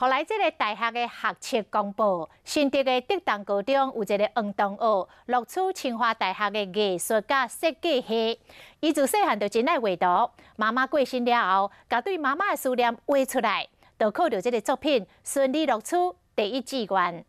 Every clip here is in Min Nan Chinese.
予來這个大學的學測公布，新竹的竹東高中有一个黃同學錄取清華大學的藝術佮設計系。伊自細漢就真愛畫圖，媽媽過身了後，共對媽媽的思念畫出來，就靠著這个作品順利錄取第一志願。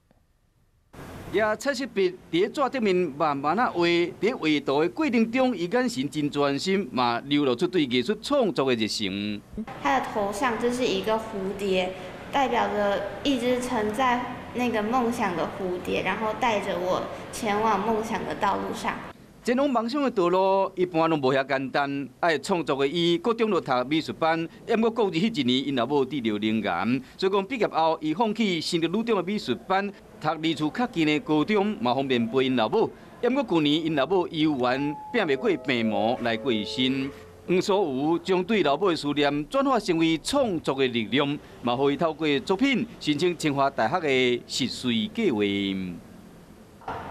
舉彩色筆佇紙頂面慢慢仔畫，佇畫圖的過程中，伊眼神真專心，嘛流露出對藝術創作的熱誠。他的頭上就是一個蝴蝶，代表著一直承載那個夢想的蝴蝶，然後帶着我前往夢想的道路上。前往夢想的道路一般攏無遐簡單，愛創作的伊，高中就讀美術班，毋過國二彼一年，𪜶老母得著乳癌，所以講畢業後，伊放棄新竹女中的美術班，讀離厝較近的高中，嘛方便陪𪜶老母。毋過舊年𪜶老母猶原拚袂過病魔來過身，黃蘇武將對老母的思念轉化成為創作的力量，嘛予伊透過作品申請清華大學的實習計畫。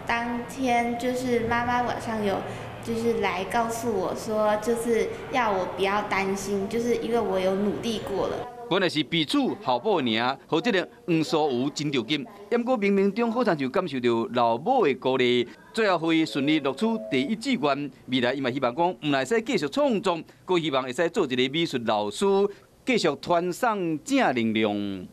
當天就是媽媽晚上有，就是來告訴我說，就是要我不要擔心，就是因為我有努力過了。原來是彼此互補爾，予這个黃蘇武真著急。毋過冥冥中好像就感受著老母的鼓勵，最後予伊順利錄取第一志願。未來伊嘛希望講，毋但會使繼續創作，閣希望會使做一个美術老師，繼續傳送正能量。